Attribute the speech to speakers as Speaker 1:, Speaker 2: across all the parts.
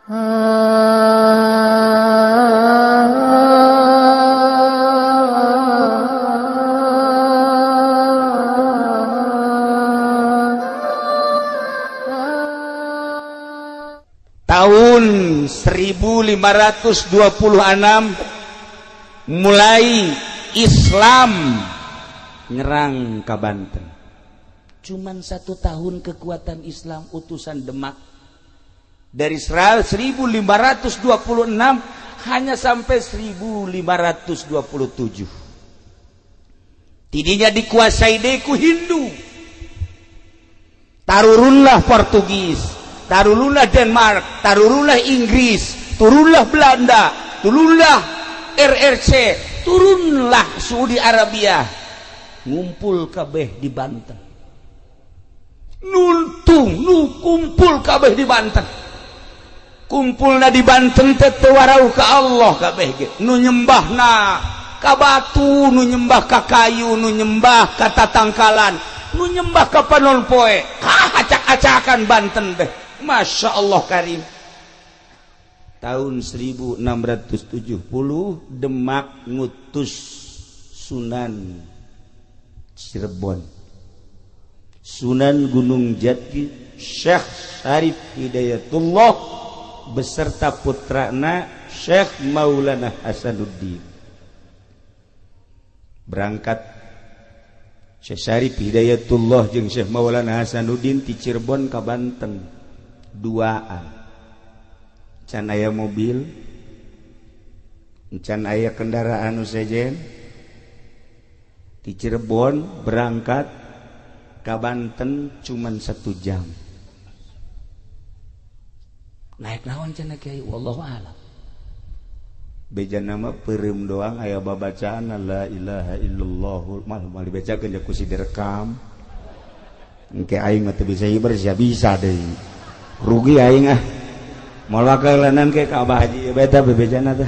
Speaker 1: Tahun 1526 mulai Islam nyerang ke Banten. Cuman satu tahun kekuatan Islam utusan Demak dari 1526 hanya sampai 1527. Tidinya dikuasai deku Hindu. Tarurunlah Portugis, tarurunlah Denmark, tarurunlah Inggris, turunlah Belanda, turunlah RRC, turunlah Saudi Arabia, ngumpul kabeh di Banten. Nuntung nu kumpul kabeh di Banten. Kumpulna di Banten teh teu warauh ka Allah kabeh ge. Nu nyembahna ka batu, nu nyembah ka kayu, nu nyembah ka tatangkalan, nu nyembah ka panon poe. Acak-acakan Banten teh. Masya Allah karim. Tahun 1670 Demak ngutus Sunan Cirebon, Sunan Gunung Jati, Syekh Syarif Hidayatullah beserta putrana Syekh Maulana Hasanuddin. Berangkat Syekh Syarif Hidayatullah jeung Syekh Maulana Hasanuddin ti Cirebon ka Banten duaan. Can aya mobil, can aya kendaraan sejen. Di Cirebon berangkat ka Banten cuman 1 jam. Naik naon cenah kiai, wallahu a'lam. Beja nama peureum doang aya babacaan la ilaha illallah mah moal dibacakeun ku si direkam. Engke aing mah teu bisa hiber sia bisa deui. Rugi aing ah. Moal wakalanan ke ka Abah Haji beta bebejana teh.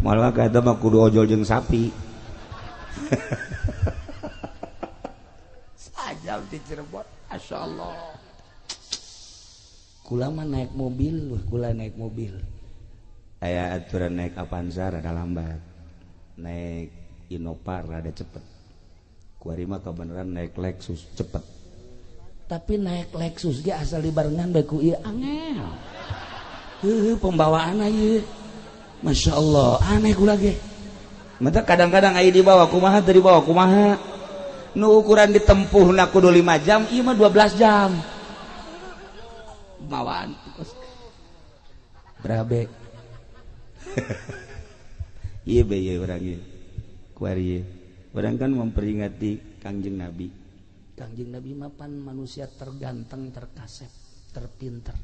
Speaker 1: Moal ka eta mah kudu ojol jeung sapi. Sajam di Cirebon, masyaallah. Kula mah naik mobil, kula naik mobil. Aya aturan naik Avanza rada lambat, naik Innova rada cepet. Kuari mah kabeneran naik Lexus cepet. Tapi naik Lexus ge asal dibarengan bae ku ieu angel. Heuh pembawaan ieu. Masya Allah, aneh kula ge. Mata kadang-kadang aya dibawa kumaha teu dibawa kumaha. Nu ukuran ditempuhna kudu 5 jam, ieu mah 12 jam. Mawaan berabe. Ieu be ieu urang ieu. Kuari ieu. Urang kan memperingati Kangjeng Nabi. Kangjeng Nabi mah pan manusia terganteng, terkasep, terpinter.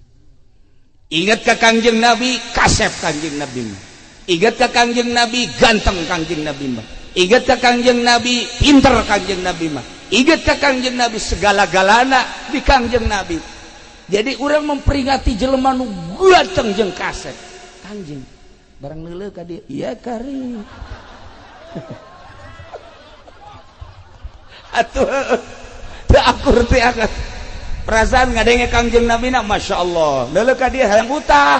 Speaker 1: Ingat ka Kangjeng Nabi, kasep Kangjeng Nabi mah. Ingat ka Kangjeng Nabi, ganteng Kangjeng Nabi mah. Ingat ka Kangjeng Nabi, pinter Kangjeng Nabi mah. Ingat ka Kangjeng Nabi, segala-galana di Kangjeng Nabi. Jadi orang memperingati jelema nu ganteng jeung kasep. Kangjeng barang leuleuh ka dieu, iya kari. Atuh teu akur teh akan. Perasaan ngadenge Kangjeng Nabi na Masya Allah. Leuleuh ka dieu hayang utah.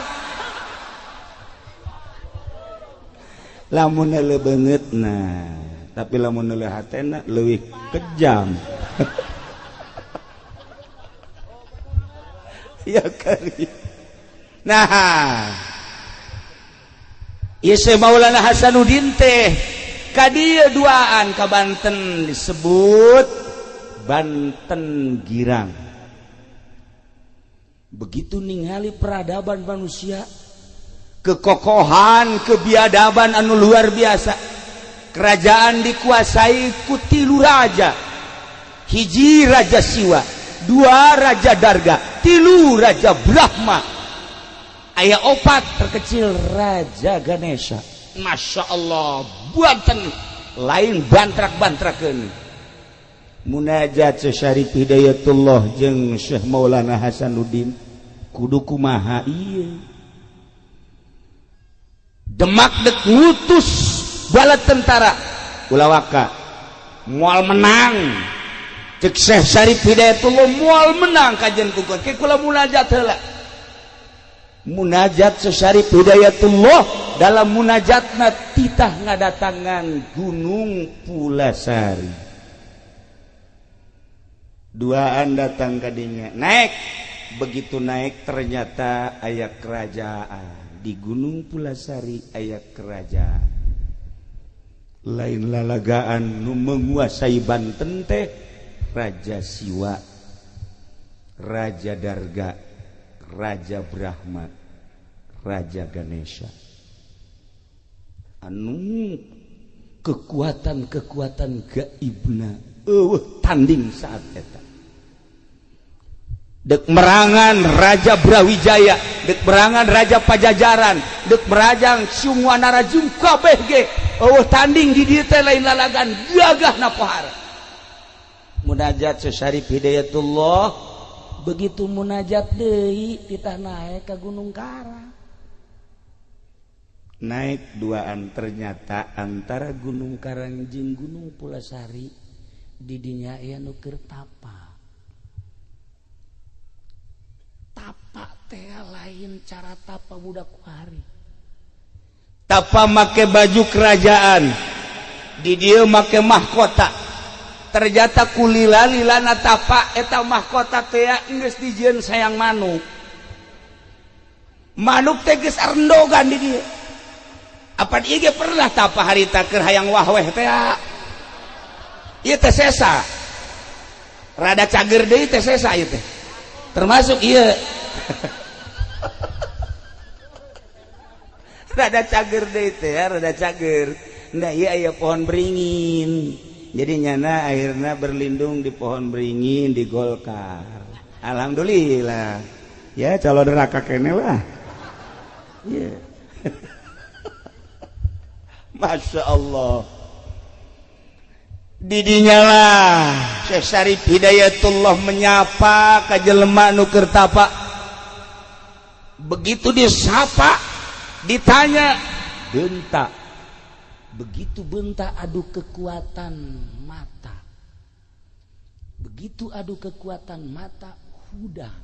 Speaker 1: Lamun leuleuh beungeutna, tapi lamun leuleuh hatena leuwih kejam. Ya kari. Nah, ieu Syekh Maulana Hasanuddin teh ka dieu duaan ka Banten disebut Banten Girang. Begitu ningali peradaban manusia, kekokohan, kebiadaban anu luar biasa. Kerajaan dikuasai ku 3 raja. Hiji Raja Siwa, 2 Raja Darga, 3 Raja Brahma. Aya 4 terkecil Raja Ganesha. Masya Allah, Banten lain bantrak-bantrakeun. Munajat Syekh Syarif Hidayatullah jeung Syekh Maulana Hasanuddin kudu kumaha ieu. Demak dek ngutus bala tentara ulah waka moal menang. Cek Syekh Syarif Hidayatullah moal menang kajian ku ke kula munajat heula. Munajat Syarif Hidayatullah dalam munajatna titah ngadatangan Gunung Pulasari. Duaan datang kadinya, naik. Begitu naik ternyata aya kerajaan di Gunung Pulasari, aya kerajaan. Lain lalagaan nu menguasai Banten teh Raja Siwa, Raja Darga, Raja Brahma, Raja Ganesha. Anu kekuatan-kekuatan gaibna eueuh tanding saat eta. Dek merangan Raja Brawijaya, dek merangan Raja Pajajaran, dek merajang semua narajung kabeh ge eueuh tanding di dieu teh lain lalagan gagahna pohara. Munajat Syarif Hidayatullah begitu munajat deui titah naik ka Gunung Karang. Naik duaan ternyata antara Gunung Karang jeung Gunung Pulasari di dinya aya nu keur tapa. Tapa teh lain cara tapa budak kuari. Tapa make baju kerajaan, di dieu make mahkota. Ternyata kulila-lilana tapa eta mahkota teh geus dijieun sayang manuk. Manuk teh geus arendogan di dieu. Apa ieu ge pernah tapa harita keur hayang wahweh teh. Ieu teh sesa. Rada cager deui teh sesa ieu teh. Termasuk ieu. Rada cager deui teh, rada cager. Nah ieu aya pohon beringin. Jadi nyana akhirnya berlindung di pohon beringin di Golkar. Alhamdulillah. Ya calon neraka kene lah. Yeah. Masya Allah. Didinya lah Syekh Syarif Hidayatullah menyapa ka jelema nu keur tapa. Begitu disapa, ditanya, bentak. Begitu bentak adu kekuatan mata. Begitu adu kekuatan mata, hudang.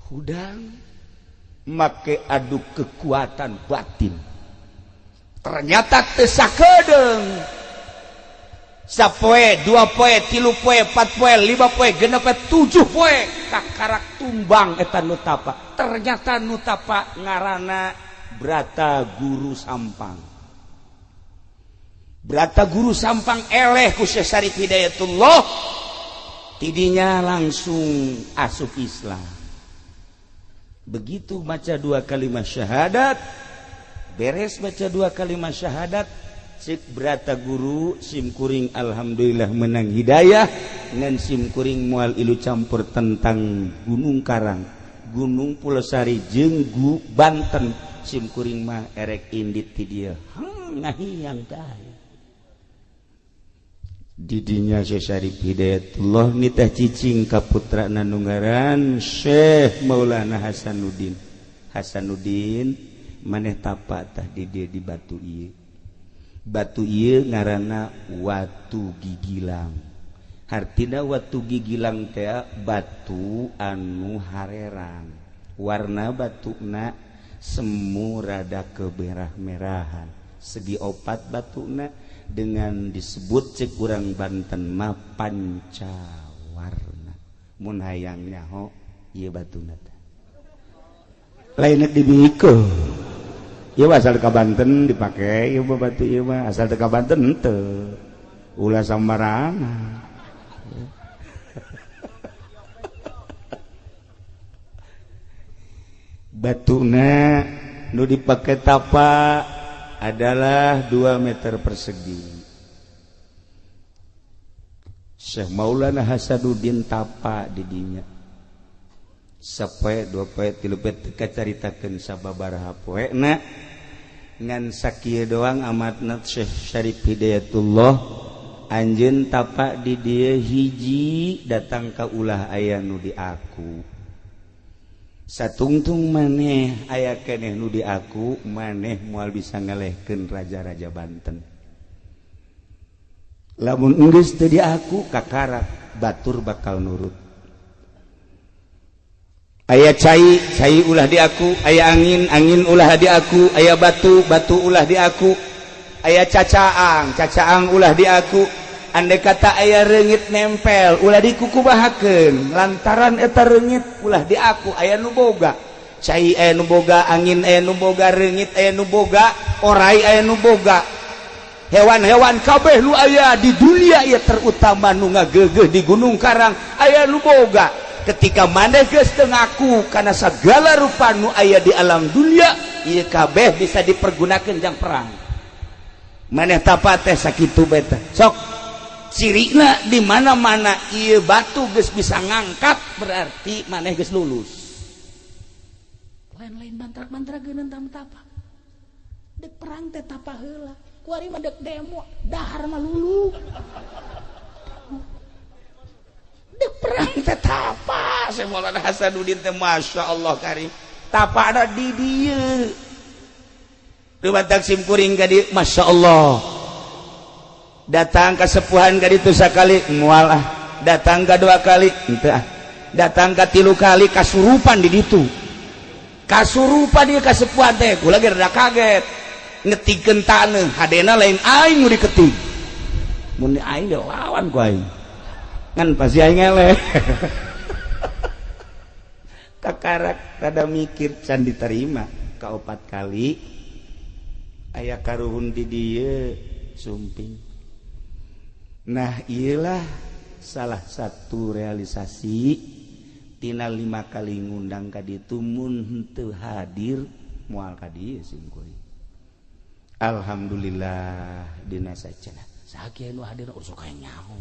Speaker 1: Hudang make adu kekuatan batin. Ternyata teu sakedeung. Sapoe, dua poe, tilu poe, empat poe, lima poe, genep poe, tujuh poe kakarak tumbang eta nu tapa. Ternyata nu tapa ngaranna Brata Guru Sampang. Brata Guru Sampang eleh ku Syekh Syarif Hidayatullah, tidinya langsung asup Islam. Begitu baca dua kalimat syahadat, beres baca dua kalimat syahadat, cik Brata Guru simkuring alhamdulillah menang hidayah ngan simkuring moal ilu campur tentang Gunung Karang, Gunung Pulasari jeung Banten, simkuring mah erek indit ti dieu. Ngahiyang tah. Didinya Syekh Syarif Hidayatullah nitah cicing ka putrana nu ngaran Syekh Maulana Hasanuddin. Hasanuddin maneh tapa tah di dieu di batu ieu. Batu ieu ngaranna Watu Gigilang. Hartina Watu Gigilang teh batu anu harerang. Warna batuna semu rada kemerah-merahan. Segi opat batuna dengan disebut cek urang Banten mah pancawarna. Mun hayang nyaho ieu batuna teh. Lain dibikeun. Ieu asal ka Banten dipake, ieu mah batu ieu mah asal ka Banten henteu. Ulah sambarangan. Batuna nu dipake tapa adalah 2 meter persegi. Syekh Maulana Hasanuddin tapa di dinya. Sapoe, dua poe, tilu poe teu kacaritakeun sababaraha poena. Ngan sakieu doang amatna Syekh Syarif Hidayatullah anjeun tapa di dieu hiji datang ka ulah aya nu di aku. Satungtung maneh aya keneh nu di aku, maneh moal bisa ngalehkeun raja-raja Banten. Lamun geus teu di aku kakarak batur bakal nurut. Aya cai, cai ulah di aku, aya angin, angin ulah di aku, aya batu, batu ulah di aku, aya cacaang, cacaang ulah di aku. Andai kata aya reungit nempel ulah dikukubahakeun lantaran eta reungit ulah di aku. Aya nu boga cai, aya nu boga angin, aya nu boga reungit, aya nu boga orai, aya nu boga hewan-hewan kabeh nu aya di dunia ieu, terutama nu ngagegeh di Gunung Karang aya nu boga. Ketika maneh geus teu ngaku kana sagala rupa nu aya di alam dunia ieu kabeh bisa dipergunakeun jang perang, maneh tapa teh sakitu beta. Sok cirina di mana-mana ieu batu geus bisa ngangkat, berarti maneh geus lulus.
Speaker 2: Lain-lain mantra-mantra geuneun tapa dek perang teh tapa heula, kuari mah dek demo dahar mah lulu.
Speaker 1: Dek perang teh tapa. Syekh Maulana Hasanuddin teh Masya Allah karim tapana di dieu. Dumatak sim kuring ka dieu, Masya Allah. Datang kasepuhan ka ditu sakali moal ah, datang ka dua kali henteu ah, datang ka tilu kali kasurupan di ditu. Kasurupan ieu kasepuhan teh, kula ge rada kaget. Ngetikeun taneuh hadena lain aing nu diketik. Mun aing lawan ku aing. Ngan pasti aing eleh. Kakarak rada mikir can diterima ka opat kali aya karuhun di dieu sumping. Nah, iyalah salah satu realisasi tina 5 kali ngundang ka ditu mun henteu hadir moal ka dieu sim kuring. Alhamdulillah dina sacana.
Speaker 2: Saha kieu nu hadir ulah sok aya nyaho.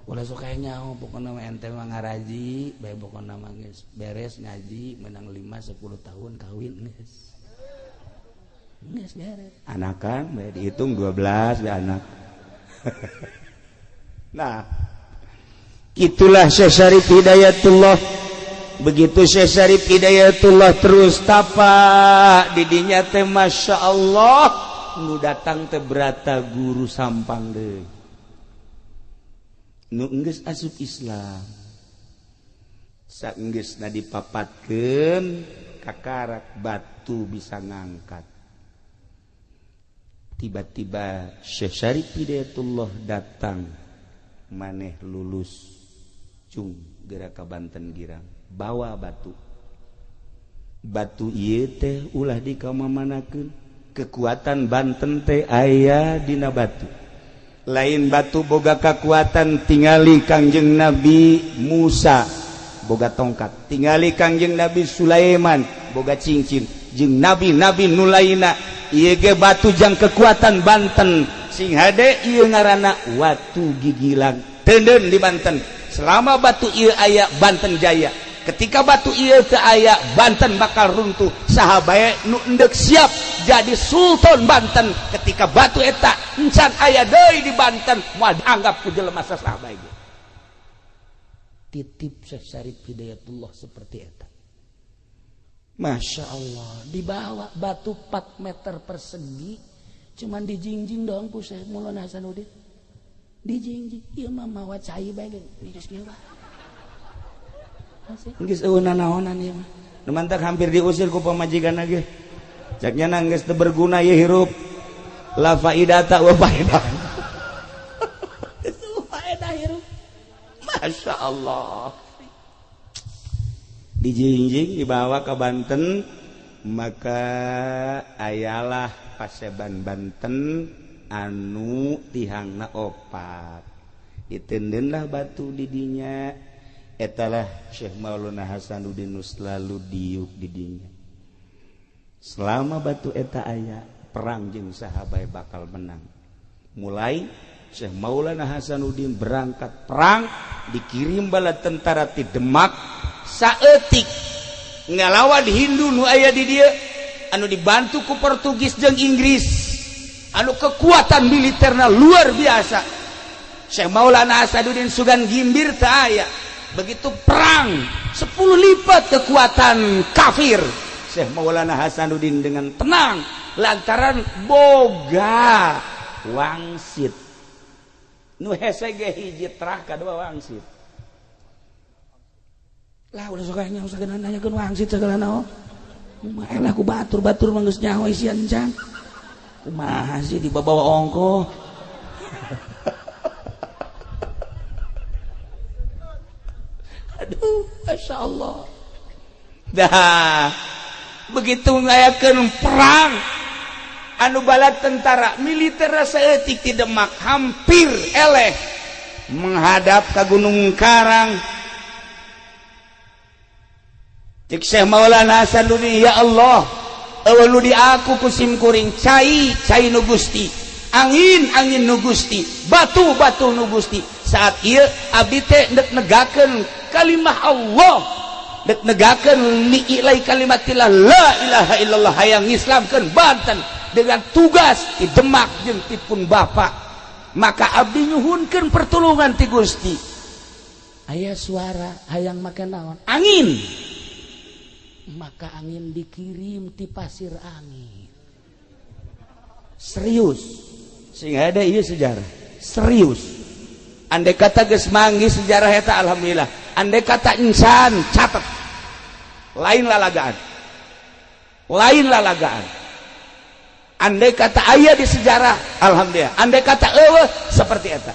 Speaker 2: Ulah sok aya nyaho pokona mah ente mah ngaraji bae, pokona mah geus beres ngaji menang 5 10 tahun kawin geus. Geus beres.
Speaker 1: Anakan bae dihitung 12 bae anak. Nah, itulah Syekh Syarif Hidayatullah. Begitu Syekh Syarif Hidayatullah terus tapa didinya teh Masya Allah nu datang teh berata guru Sampang deui nu enggeus asup Islam. Saenggeusna dipapatkeun kakarak batu bisa ngangkat. Tiba-tiba Syekh Syarif Hidayatullah datang, maneh lulus cung geura ka Banten Girang bawa batu. Batu ieu teh ulah dikamamanakeun, kekuatan Banten teh aya dina batu. Lain batu boga kekuatan, tingali Kangjeng Nabi Musa boga tongkat, tingali Kangjeng Nabi Sulaiman boga cincin, jeung nabi-nabi nu lainna ieu ge batu jang kekuatan Banten. Sing hade ieu ngaranna watu gigilang teuneun di Banten. Selama batu ieu aya Banten jaya. Ketika batu ieu teu aya Banten bakal runtuh. Saha bae nu endek siap jadi sultan Banten ketika batu eta encan aya deui di Banten moal dianggap ku jelema saha bae.
Speaker 2: Titip Syekh Syarif Hidayatullah seperti eta. Masya Allah, dibawa batu 4 meter persegi, cuman dijingjing doang ku Syekh Maulana Hasanuddin. Dijingjing, ieu mah mawa cai bae geus kieu bae.
Speaker 1: Geus eueuh nanaonan ieu mah. Nu mantak hampir diusir ku pamajikan ge. Cak nya geus teu berguna ieu hirup. La faidata wa faedah.
Speaker 2: Geus faedah hirup.
Speaker 1: Masya Allah. Dijingjing dibawa ke Banten, maka ayalah paseban Banten anu tihangna opat. Ditendenlah batu didinya. Etalah Syekh Maulana Hasanuddin nu selalu diuk didinya. Selama batu eta aya, perang jeung sahabat bakal menang. Mulai Syekh Maulana Hasanuddin berangkat perang, dikirim bala tentara ti Demak saeutik ngalawan Hindu nu aya di dieu anu dibantu ku Portugis jeung Inggris, anu kekuatan militerna luar biasa. Syekh Maulana Hasanuddin sugan gimbir teu aya. Begitu perang 10 lipat kekuatan kafir, Syekh Maulana Hasanuddin dengan tenang lantaran boga wangsit. Nu hese ge hiji terah kadua wangsit.
Speaker 2: Lah ulah sok nyaho sagala nanyakeun wangsit sagala naon. Kumaha lah ku batur-batur mah geus nyaho isian can. Kumaha sih dibawa ongkoh. Aduh, Masya Allah.
Speaker 1: Dah begitu ngayakeun perang anu bala tentara militer saeutik ti Demak hampir eleh menghadap ka Gunung Karang. Cek Syekh Maulana Hasanuddin, ya Allah, eueuh nu di aku ku sim kuring cai cai nu Gusti, angin angin nu Gusti, batu batu nu Gusti. Saat ieu abdi teh ndek negakeun kalimah Allah, dek negakeun li'ilai kalimatillah la ilaha illallah, hayang ngislamkeun Banten dengan tugas di Demak jeung tipun Bapak. Maka abdi nyuhunkeun pertolongan ti Gusti.
Speaker 2: Aya suara hayang make naon? Angin. Maka angin dikirim ti pasir angin.
Speaker 1: Serius. Sing ada ieu sejarah. Serius. Andai kata geus manggih sejarah eta alhamdulillah. Andai kata insan catat. Lain lalagaan. Lain lalagaan. Andai kata aya di sejarah, alhamdulillah. Andai kata eueuh seperti eta.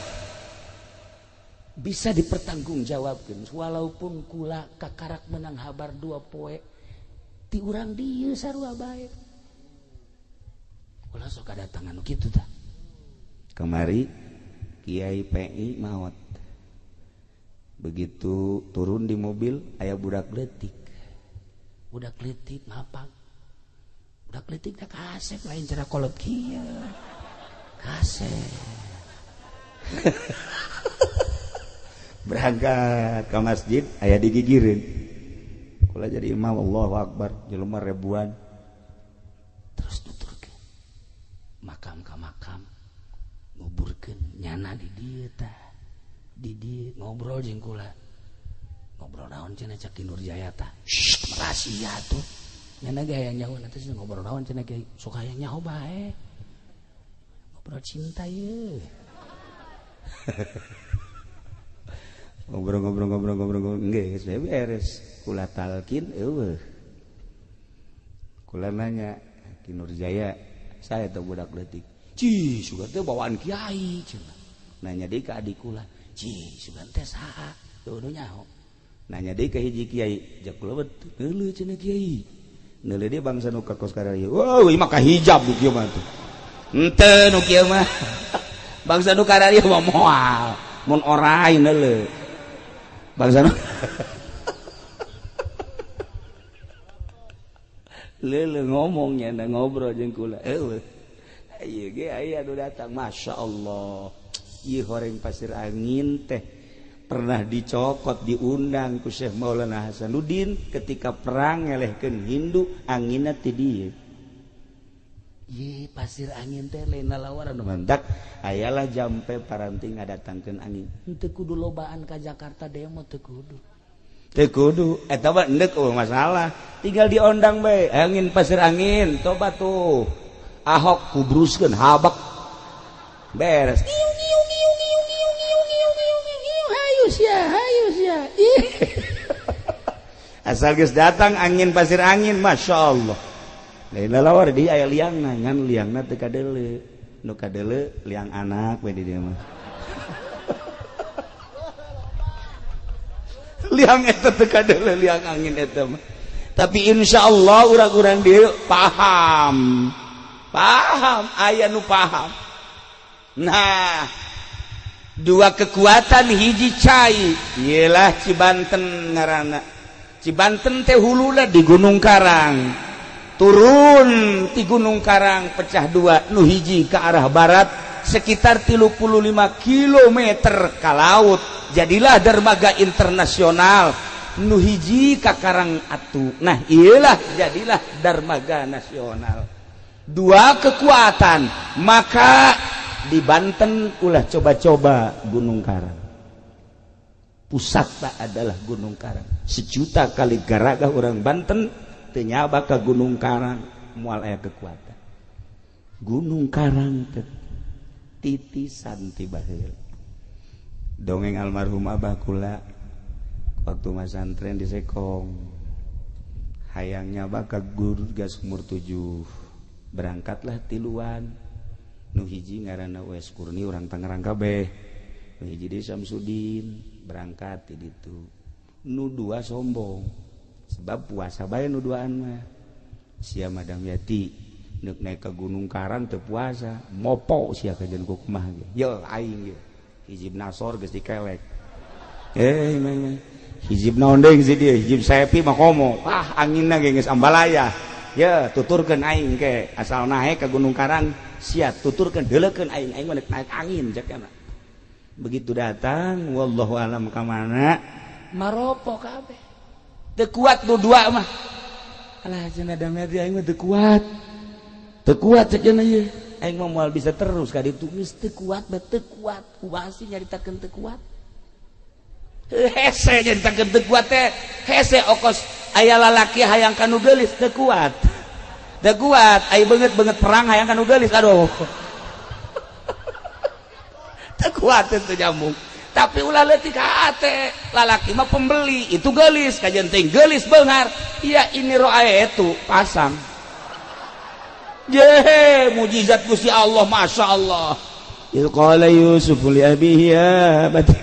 Speaker 2: Bisa dipertanggungjawabkeun walaupun kula kakarak menang habar dua poe ti urang dieu sarua bae. Ulah sok kadatangan nu kitu tah.
Speaker 1: Kamari Kiai PI maot. Begitu turun di mobil aya budak leutik.
Speaker 2: Budak leutik ngapak. Budak leutik teh kasep lain cara kolot kieu. Kasep.
Speaker 1: Berangkat ke masjid aya digigireun. Kula jadi imam, Allahu Akbar, jelema ribuan.
Speaker 2: Terus nuturkeun. Makam ka makam nguburkeun nyana di dieu tah. Di dieu ngobrol jeung kula. Ngobrol naon cenah cak Ki Nurjaya tah. Shh, rahasia tuh. Nyana ge hayang nyaho nanti ngobrol naon cenah ge sok hayang nyaho bae. Ngobrol cinta ye.
Speaker 1: Ngobrol-ngobrol-ngobrol-ngobrol geus beres. Kula talkin eueuh. Kula nanya Ki Nurjaya, saya teh budak leutik.
Speaker 2: Cih, sugan teh bawaan kiai cenah. Nanya deui ka adik kula, cih, sugan teh saha? Teu nyaho.
Speaker 1: Nanya deui ka hiji kiai, jak kula neuleuh cenah kiai. Neuleuh deui bangsa nu ka kos kararieu. Wah, ieu mah ka hijab nu kieu mah tuh. Henteu nu kieu mah. Bangsa nu kararieu mah moal, mun orai neuleuh. Bangsa nu leuleuh ngomongnya na ngobrol jeung kula. Eueuh. Ieu ge aya nu datang, Masya Allah. Ieu horeng pasir angin teh pernah dicokot diundang ku Syekh Maulana Hasanuddin ketika perang ngelehkeun Hindu, anginna ti dieu.
Speaker 2: Ye pasir angin teh lain lalawaran
Speaker 1: mantak ayalah jampe paranting ngadatangkeun angin.
Speaker 2: Teu kudu lobaan ka Jakarta demo teu kudu.
Speaker 1: Teu kudu eta mah endek eueuh masalah. Tinggal diondang bae angin pasir angin coba tuh. Ahok kubruskeun habak. Beres.
Speaker 2: Hayu sia.
Speaker 1: Asal geus datang angin pasir angin, Masya Allah. Lain lalawar di aya liangna, ngan liangna teu kadeuleu. Nu kadeuleu liang anak we di dieu mah. Liang eta teu kadeuleu liang angin eta mah. Tapi insya Allah urang-urang dieu paham. Paham, aya nu paham. Nah, dua kekuatan hiji cai ialah Cibanten ngaranna. Cibanten teh huluna di Gunung Karang. Turun ti Gunung Karang pecah dua, nu hiji ke arah barat sekitar 35 km ka laut. Jadilah dermaga internasional. Nu hiji ka Karang Atu. Nah, iyalah jadilah dermaga nasional. Dua kekuatan, maka di Banten ulah coba-coba Gunung Karang. Pusatna adalah Gunung Karang. Sejuta kali garagah orang Banten teu nyaba ka Gunung Karang, moal aya kekuatan. Gunung Karang teh titisan ti baheula. Dongeng almarhum abah kula, Waktu masantren di Sekong hayangnya bakal guru gas umur 7 berangkatlah tiluan nu hiji ngaranna Uwais Kurni urang Tangerang kabeh, nu hiji deui Samsudin berangkat di ditu. Nu dua sombong sebab puasa bae nu duaan mah. Sia Madam Yati neuk naik ke Gunung Karang teu puasa, mopo sia kajian ku kumaha ge. Ye aing ye hijib nasor geus dikelek. Eh mah hijib naon deui si dieu, hijib sepi mah komo. Wah anginna ge geus ambalaya. Ye tuturkeun aing ke asal naik ke Gunung Karang sia tuturkeun deuleukeun aing, aing mah naik angin cek kana. Begitu datang wallahu alam ka mana
Speaker 2: maropo kabeh. Teu kuat nu dua mah.
Speaker 1: Alah cenah Damyati aing mah teu kuat. Teu kuat cek cenah ieu. Aing mah moal bisa terus ka ditu geus
Speaker 2: teu kuat bae teu kuat. Kumaha sih nyaritakeun teu kuat? Hese nyaritakeun teu kuat teh. Hese okos aya lalaki hayang ka nu geulis teu kuat. Teu kuat, aya beungeut-beungeut perang hayang ka nu geulis aduh.
Speaker 1: Teu kuat teu nyambung. Tapi ulah leutik hate, lalaki mah pembeli, itu geulis kajian teh geulis beunghar. Ya ini roae itu pasang. Ye, mujizat Gusti Allah, Masya Allah. Iz qala Yusuf li abihi ya abati.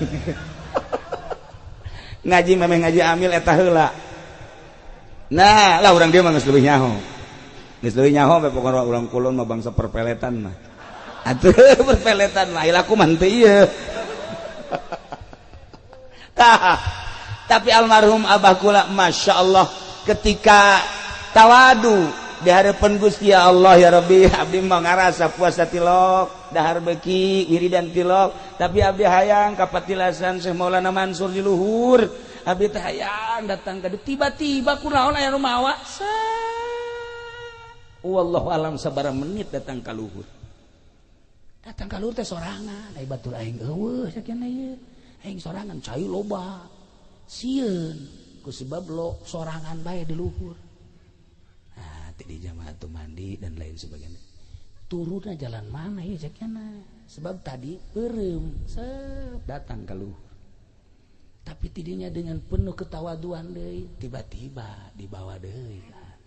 Speaker 1: Ngaji memang ngaji amil eta heula. Nah, lah urang dia mah geus leuwih nyaho. Geus leuwih nyaho we pokona urang kulon mah bangsa perpeletan mah. Atuh perpeletan mah laku mah teu ieu. Tah, tapi almarhum abah kula Masya Allah ketika tawadu di hadapan Gusti ya Allah ya Rabbi, abdi mah ngarasa puasa tilok, dahar beki, wiridan tilok, tapi abdi hayang kapatilasan Syekh Maulana Mansur di luhur, abdi teh hayang datang ka tiba-tiba kunaon aya nu mawa. Wallahu alam sabaraha menit datang ka luhur.
Speaker 2: Datang ka luhur teh sorangan, ai batur aing eueuh sakieu ieu. Aing sorangan cai loba. Sieun ku sebab lo sorangan bae di luhur.
Speaker 1: Nah, di jamaah tuh mandi dan lain sebagainya.
Speaker 2: Turunnya jalan mana ya cekna? Sebab tadi beureum set
Speaker 1: datang ke luhur.
Speaker 2: Tapi tidinya dengan penuh ketawaduan deui, tiba-tiba dibawa deui kan.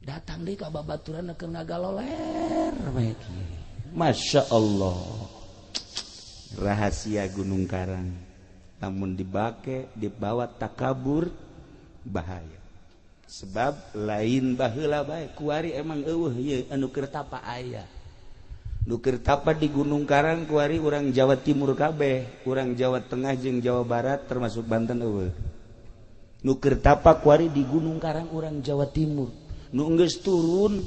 Speaker 2: Datang deui ka babaturan keur ngagaloler bae kieu.
Speaker 1: Masya Allah. Rahasia Gunung Karang. Namun dibake dibawa takabur bahaya. Sebab lain baheula bae kuari emang eueuh ieu anu keur tapa aya. Nu keur tapa di Gunung Karang kuari urang Jawa Timur kabeh, urang Jawa Tengah jeung Jawa Barat termasuk Banten eueuh. Nu keur tapa kuari di Gunung Karang urang Jawa Timur. Nu geus turun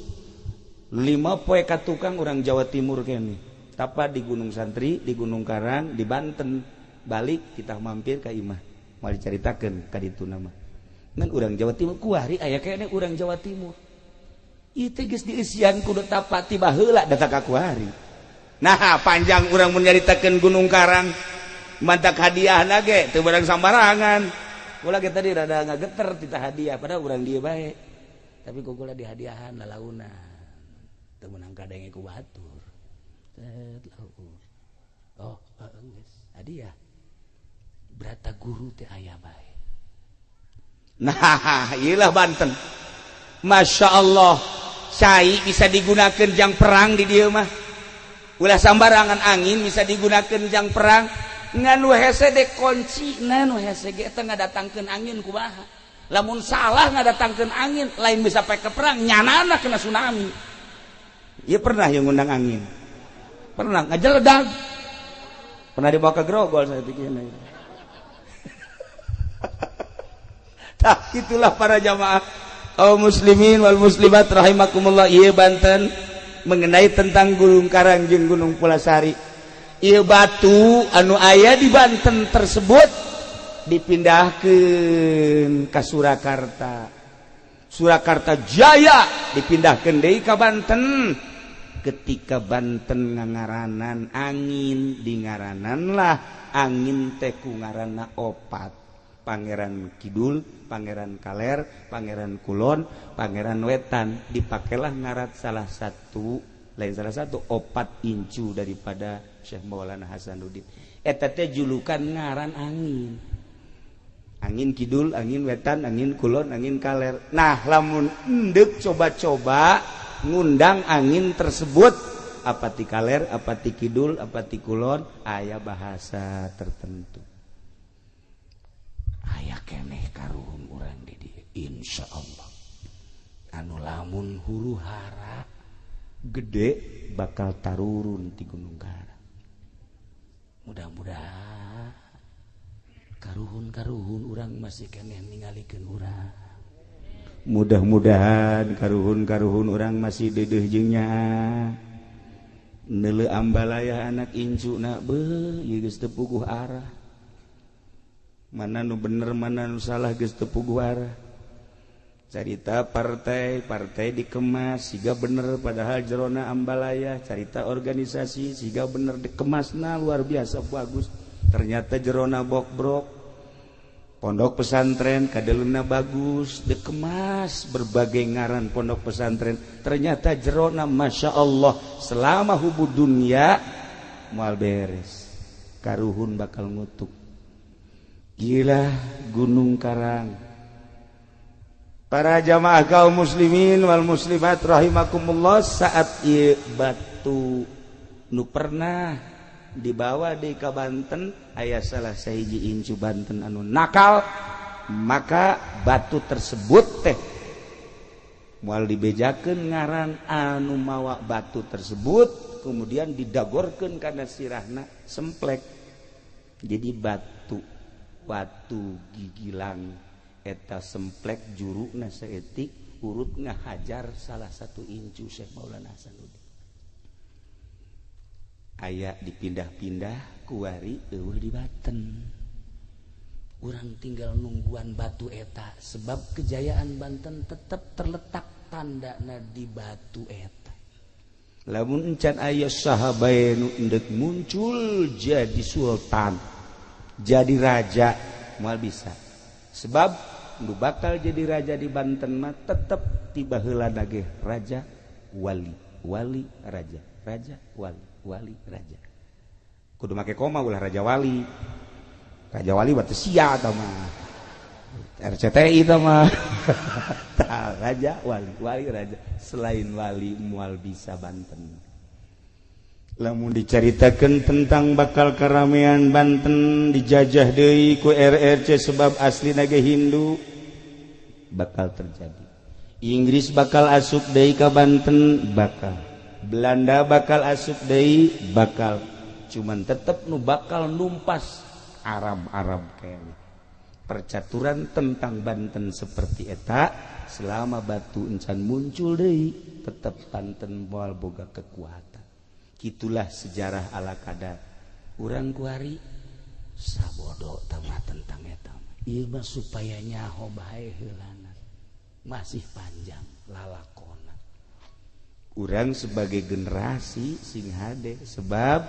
Speaker 1: 5 poe ka tukang urang Jawa Timur kene. Tapa di Gunung Santri, di Gunung Karang, di Banten. Balik kita mampir ka imah. Moal dicaritakeun ka ditu nama. Ngan urang Jawa Timur kuari aya kene urang Jawa Timur. Ieu teh geus dieusian kudu tapa ti baheula datang ka kuari. Nah, panjang urang mun nyaritakeun Gunung Karang. Mantak hadiahna ge teu barang sambarangan. Kula ge tadi rada ngageter tita hadiah padahal urang dieu bae.
Speaker 2: Tapi ku kula dihadiahan lalauna. Teu meunang kadenge ku batur. Set luhur. Oh, geus hadiah. Brata guru teh aya bae.
Speaker 1: Nah, iyalah Banten. Masya Allah, cai bisa digunakan jang perang di dieu mah. Ulah sambarangan angin bisa digunakan jang perang. Ngan nu hese de kunci, nu hese ge teh ngadatangkeun angin kumaha. Lamun salah ngadatangkeun angin, lain bisa pake perang, nyanana kena tsunami. Ieu pernah yang ngundang angin. Pernah ngajeledag. Pernah dibawa ke Grogol saya pikirnya. Tah itulah para jamaah kaum muslimin wal muslimat rahimakumullah. Ieu Banten mengenai tentang Gunung Karang jeung Gunung Pulasari. Ieu batu anu aya di Banten tersebut dipindahkeun ka Surakarta. Surakarta Jaya dipindahkeun deui ka Banten. Ketika Banten ngangaranan angin, dingaranan lah angin teh ku ngaranna opat. Pangeran Kidul, Pangeran Kaler, Pangeran Kulon, Pangeran Wetan. Dipakailah ngarat salah satu, lain salah satu opat incu daripada Syekh Maulana Hasanuddin. Eta teh julukan ngaran angin. Angin kidul, angin wetan, angin kulon, angin kaler. Nah, lamun endek coba-coba ngundang angin tersebut, apa ti kaler, apa ti kidul, apa ti kulon, aya bahasa tertentu.
Speaker 2: Aya keneh karuhun urang di dieu, insyaallah. Anu lamun huru hara
Speaker 1: gede bakal tarurun ti Gunung Karang.
Speaker 2: Mudah-mudahan karuhun-karuhun urang masih keneh ningalikeun urang.
Speaker 1: Mudah-mudahan karuhun-karuhun urang masih dedeuh jeung nyaah. Neuleu ambalaya anak incuna beuh ieu geus teu puguh arah. Mana nu bener mana nu salah geus teu puguh arah. Carita partai, partai dikemas siga bener padahal jerona ambalaya. Carita organisasi siga bener dikemasna luar biasa bagus. Ternyata jerona bokbrok. Pondok pesantren kadeluna bagus dikemas berbagai ngaran pondok pesantren. Ternyata jerona masya Allah selama hubu dunia moal beres. Karuhun bakal ngutuk. Gila Gunung Karang. Para jamaah kaum muslimin wal muslimat rahimakumullah, saat ieu batu nu pernah dibawa di ka Banten aya salah sahiji incu Banten anu nakal, maka batu tersebut teh moal dibejakeun ngaran anu mawa batu tersebut, kemudian didagorkeun kana sirahna semplek. Jadi batu batu gigilang eta semplek jurukna saeutik urut ngahajar salah satu incu Syekh Maulana Hasanuddin. Aya dipindah-pindah kuari eueuh di Banten.
Speaker 2: Urang tinggal nungguan batu eta sebab kejayaan Banten tetap terletak tandana di batu eta.
Speaker 1: Lamun encan aya sahabae nu endek muncul jadi sultan, jadi raja moal bisa. Sebab nu bakal jadi raja di Banten mah tetep tiba heula ge raja wali, wali raja, raja wali, wali raja. Kudu make koma ulah raja wali. Raja wali berarti sia eta mah. RCTI eta mah. Tah raja wali, wali raja. Selain wali moal bisa Banten. Lamun dicaritakeun tentang bakal keramean Banten dijajah deui ku RRC sebab aslina ge Hindu bakal terjadi. Inggris bakal asup deui ka Banten bakal. Belanda bakal asup deui bakal. Cuman tetep nu bakal numpas Arab-Arab kene. Percaturan tentang Banten seperti eta selama batu encan muncul deui tetep Banten moal boga kekuatan. Itulah sejarah ala kadar.
Speaker 2: Urang kuari sabodo tamah tentang eta. Ieu mah supaya nyaho bae heulana. Masih panjang lalakona.
Speaker 1: Urang sebagai generasi sing hade sebab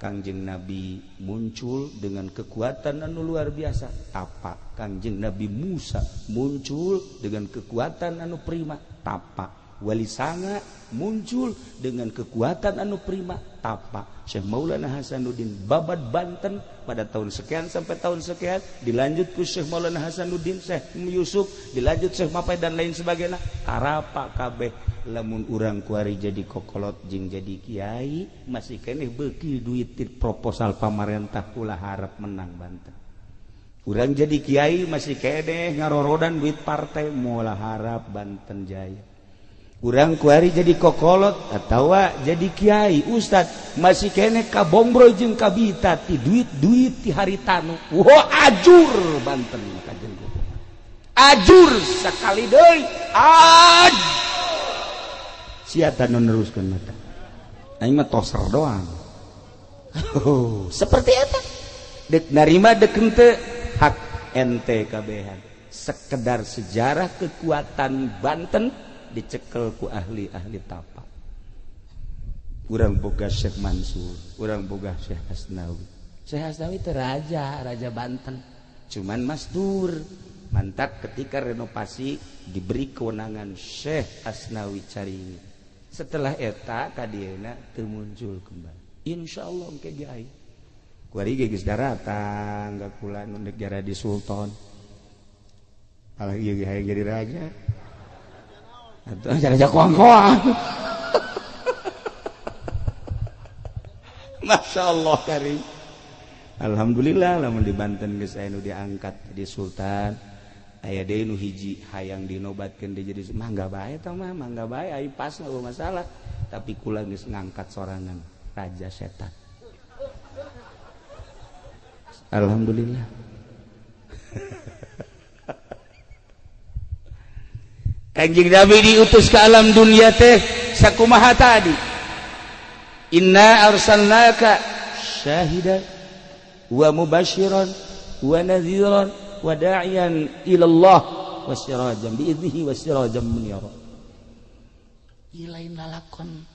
Speaker 1: Kangjeng Nabi muncul dengan kekuatan anu luar biasa tapa. Kangjeng Nabi Musa muncul dengan kekuatan anu prima tapa. Wali Sanga muncul dengan kekuatan anu prima tapa. Syekh Maulana Hasanuddin babad Banten pada tahun sekian sampai tahun sekian, dilanjut ku Syekh Maulana Hasanuddin, Syekh Yusuf, dilanjut Syekh Mapai dan lain sebagainya. Arapa kabeh lamun urang kuari jadi kokolot jeung jadi kiai masih keneh beuki duit proposal pamarentah ulah harap menang Banten. Urang jadi kiai masih keneh ngarorodan duit partai moal harap Banten jaya. Urang kuari jadi kokolot atawa jadi kiai ustad masih kene kabombro jeung kabita ti duit-duit ti haritanu. Wah ajur Banten kajen ajur sakali deui aj sia tah nu neruskeun mata aing mah toser doang. Seperti eta dek narima dek henteu hak ente kabehan. Sekedar sejarah kekuatan Banten dicekel ku ahli-ahli tapa. Urang boga Syekh Mansur, urang boga Syekh Hasnawi.
Speaker 2: Syekh Hasnawi teh raja, raja Banten.
Speaker 1: Cuman masdur. Mantap ketika renovasi diberi kewenangan Syekh Hasnawi Caringi. Setelah eta kadieuna teu muncul kembali. Insyaallah engke ge aya. Kuari ge geus daratang ka kula nu negara di Sultan. Apalagi ieu hayang jadi raja. Atuh raja koang-koang. Masya Allah karim. Alhamdulillah lamun di Banten geus aya nu diangkat jadi sultan, aya deui nu hiji hayang dinobatkeun deui jadi mangga bae tah mah, mangga bae ai pas nggak masalah. Tapi kula geus ngangkat sorangan raja setan. Alhamdulillah. Kanjeng Nabi diutus ke alam dunia teh sakumaha tadi. Inna arsalnaka syahidan wa mubasyiran wa nadhiran wa da'iyan ila Allah wa sirajan bi idnihi wa sirajan munira.
Speaker 2: Ieu lain lalakon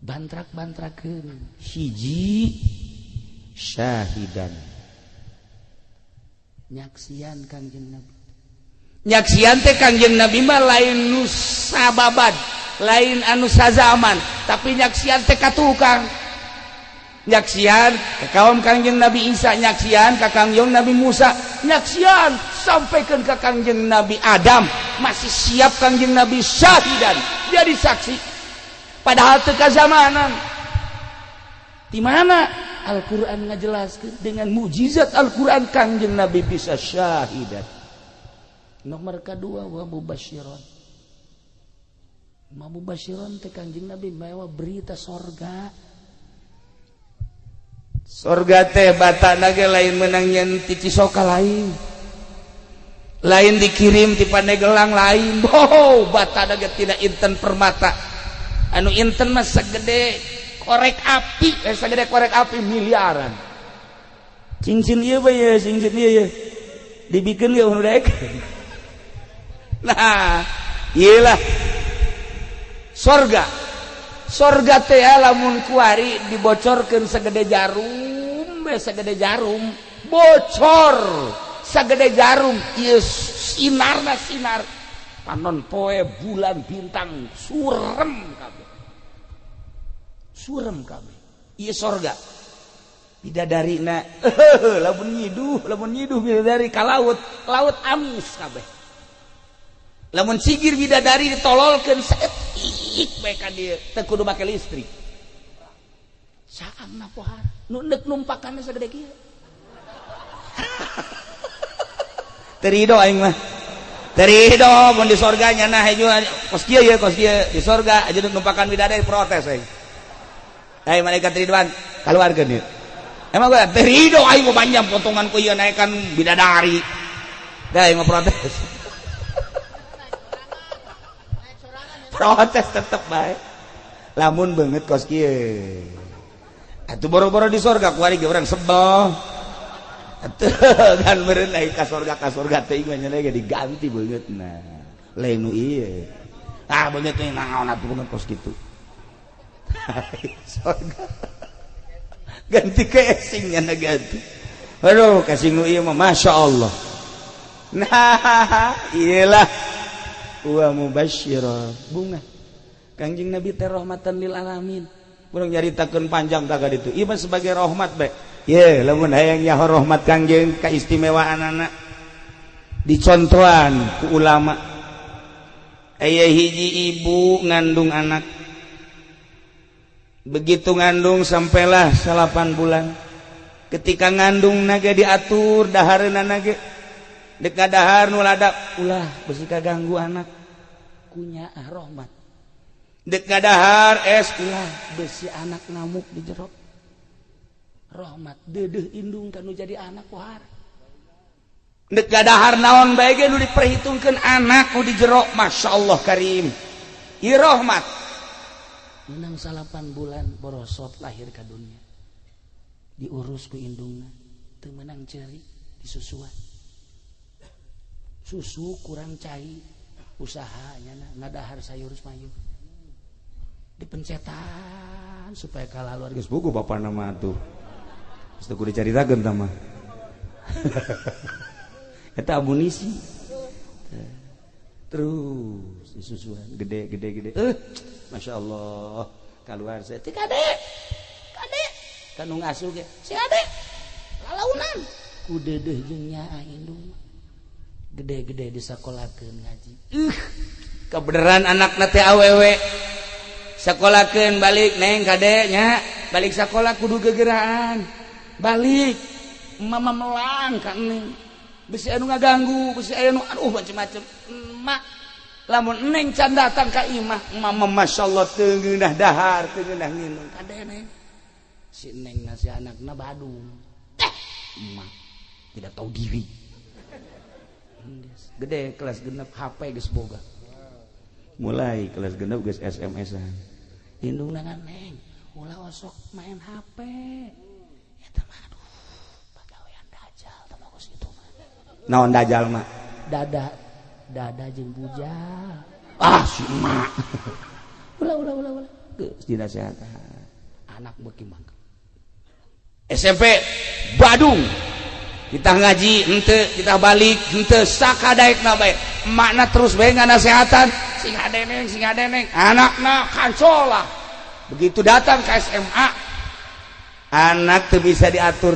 Speaker 2: bantrak-bantrakeun.
Speaker 1: Hiji syahidan,
Speaker 2: nyaksian Kangjeng Nabi.
Speaker 1: Nyaksian teh Kangjeng Nabi mah lain nu sababad, lain anu sazaman, tapi nyaksian teh ka tukang. Nyaksian ka kaum Kangjeng Nabi Isa, nyaksian ka Kangjeng Nabi Musa, nyaksian sampaikan ka Kangjeng Nabi Adam, masih siap Kangjeng Nabi syahidan, jadi saksi. Padahal teu kazamanan.
Speaker 2: Di mana Al-Qur'an ngajelaskeun dengan mukjizat Al-Qur'an Kangjeng Nabi bisa syahidan. Nomor kedua wa mubasyiron. Ma mubasyiron teh Kangjeng Nabi mawa berita sorga.
Speaker 1: Sorga teh batana ge lain menang nyen ti Cisoka lain. Lain dikirim ti Pandeglang lain. Oh, batana ge tina inten permata. Anu inten mah segede korek api, segede korek api miliaran. Cincin ieu bae ye, cincin ieu ye. Dibikeun ge nu daek. Nah, iyalah sorga. Sorga teh lamun kuari dibocorkeun segede jarum, segede jarum, bocor segede jarum, ieu sinarna sinar. Panon poe bulan bintang surem kabeh. Surem kabeh. Ieu sorga. Bidadarina lamun nyiduh bidadari ka laut, laut amis kabeh. Lamun sigir bidadari ditololkeun saeutik bae ka dieu, teu kudu make listrik.
Speaker 2: Saangna pohara, nu neuk numpakanna sagede kieu.
Speaker 1: Teu rido aing mah. Teu rido mun di sorga nya nah hejo kos kieu ye, kos kieu di sorga aja neuk numpakan bidadari protes aing. Hei malaikat Ridwan, kaluarkeun ieu. Emang gua teu rido aing mah panjang potongan ku ieu naekan bidadari. Dah aing mah protes. Protes tetep bae. Lamun beungeut kos kieu. Atuh boro-boro di sorga kuari ge urang sebel. Atuh kan meureun naik ka sorga teh mah nya ge diganti beungeutna. Lain nu ieu. Ah beungeut teh naon atuh beungeut kos kitu. Sorga. Ganti casing nya ganti. Aduh casing nu ieu mah masyaallah. Nah, iyalah wa mubasyira bunga. Kangjeng Nabi teh rahmatan lil alamin. Urang nyaritakeun panjang tah ka ditu. Ieu mah sebagai rahmat bae. Ye, lamun hayang nyaho rahmat Kangjeng kaistimewaanana dicontohan ku ulama. Aya hiji ibu ngandung anak. Begitu ngandung sampailah 8 bulan. Ketika ngandung naga diatur dahareuna nage. Dek dahar nu ladap ulah besi kaganggu anak.
Speaker 2: Kunyaah rahmat.
Speaker 1: Dek dahar es
Speaker 2: ulah besi anak ngamuk di jero. Rahmat deudeuh indung kanu jadi anak pohara.
Speaker 1: Dek dahar naon bae ge nu diperhitungkeun anak nu di jero, masyaallah karim. Ieu rahmat.
Speaker 2: Menang 8 bulan borosot lahir ka dunia. Diurus ku indungna, teu meunang ceuri disusuan. Susu kurang cai, usahanya ngadahar sayur mayur. Dipencetan supaya kalaluar
Speaker 1: geus buku bapana mah atuh. Geus teu kudu dicaritakeun tah mah. Eta amunisi. Terus disusuan gede gede gede. Masya Allah keluar saya ti kade kade kanu ngasuh ge si ade lalaunan
Speaker 2: ku deudeuh jeung nyaah indung. Gede-gede disakolahkeun ngaji.
Speaker 1: Kebenaran anakna teh awewe. Sekolahkeun balik neng kade nya, balik sekolah kudu gegeraan. Balik mama melang ka neng. Bisi anu ngaganggu, bisi aya nu aduh macem-macem. Emak lamun neng can datang ka imah, mama masyaallah teu ngeunah dahar, teu ngeunah nginum.
Speaker 2: Kade neng. Si neng na si anakna Badung. Emak tidak tahu diri.
Speaker 1: Gede kelas genep HP geus boga. Mulai kelas genep geus SMS-an.
Speaker 2: Indungna neng, ulah osok main HP. Eta mah aduh, pagawean dajal tah bagus itu mah.
Speaker 1: Naon dajal mah?
Speaker 2: Dada, dada jeung bujal.
Speaker 1: Ah si emak.
Speaker 2: Ulah ulah ulah ulah.
Speaker 1: Geus dinasehatan.
Speaker 2: Anak beuki mangke.
Speaker 1: SMP Badung. Kita ngaji henteu, kita balik henteu sakadaekna bae. Emakna terus bae nganasehatan, sing hadeneng, sing hadeneng. Anakna kancolah. Begitu datang ke SMA, anak teu bisa diatur.